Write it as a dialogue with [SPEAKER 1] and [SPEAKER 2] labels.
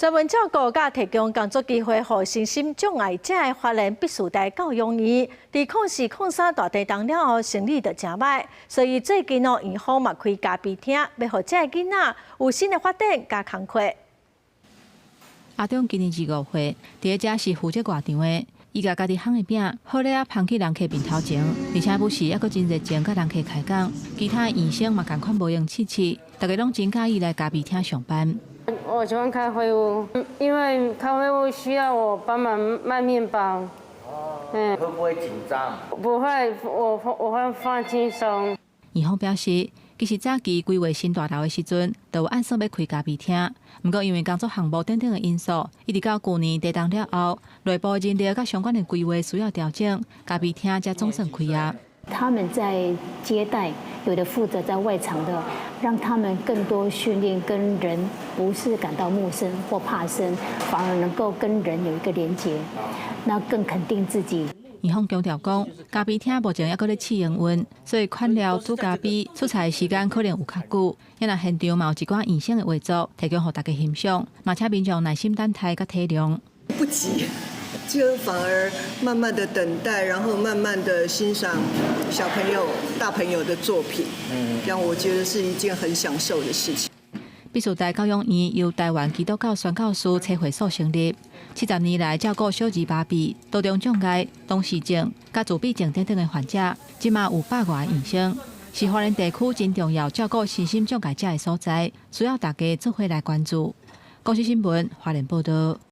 [SPEAKER 1] 專門照顧佮提供工作機會予身心障礙者的花蓮畢士大教養院，佇04-03大地動了後，生理就誠䆀，所以最近哦，院方嘛開咖啡廳，欲予這个囡仔有新的發展佮工課。
[SPEAKER 2] 阿中今年25歲，佇遮是負責外場的，伊共家己烘的餅，好咧仔捧去人客面頭前，而且不時猶閣真熱情佮人客開講。其他的醫生嘛仝款無閒試試，大家攏真佮意來咖啡廳上班。
[SPEAKER 3] 我喜歡咖啡屋，因為咖啡屋需要我幫忙賣麵包。
[SPEAKER 4] 哦，會不會緊張？
[SPEAKER 3] 不會，我會放輕鬆。
[SPEAKER 2] 院方表示，其實早期規劃新大樓的時陣，就有按算欲開咖啡廳，毋過因為工作項目等等的因素，一直到舊年地動了後，內部人力佮相關的規劃需要調整，咖啡廳才總算開啊。
[SPEAKER 5] 他們在接待，有的負責在外場的，讓他們更多訓練，跟人不是感到陌生或怕生，反而能夠跟人有一個連結，那更肯定自己。
[SPEAKER 2] 院方強調講，咖啡廳目前猶閣咧試營運，所以款料煮咖啡出菜的時間可能有較久。啊若現場嘛有一寡現成的畫作，提供予大家欣賞，嘛請民眾耐心等待佮體諒。
[SPEAKER 6] 不急，就反而慢慢的等待，然後慢慢的欣賞小朋友、大朋友的作品，這樣我覺得是一件很享受的事情。
[SPEAKER 2] 畢士大教養院由台灣基督教宣教師差會所成立，70年來照顧小兒麻痹、多重障礙、唐氏症、佮自閉症等等的患者，這馬有100外個醫生，是花蓮地區真重要照顧身心障礙者的所在，需要大家做伙來關注。公視新聞花蓮報道。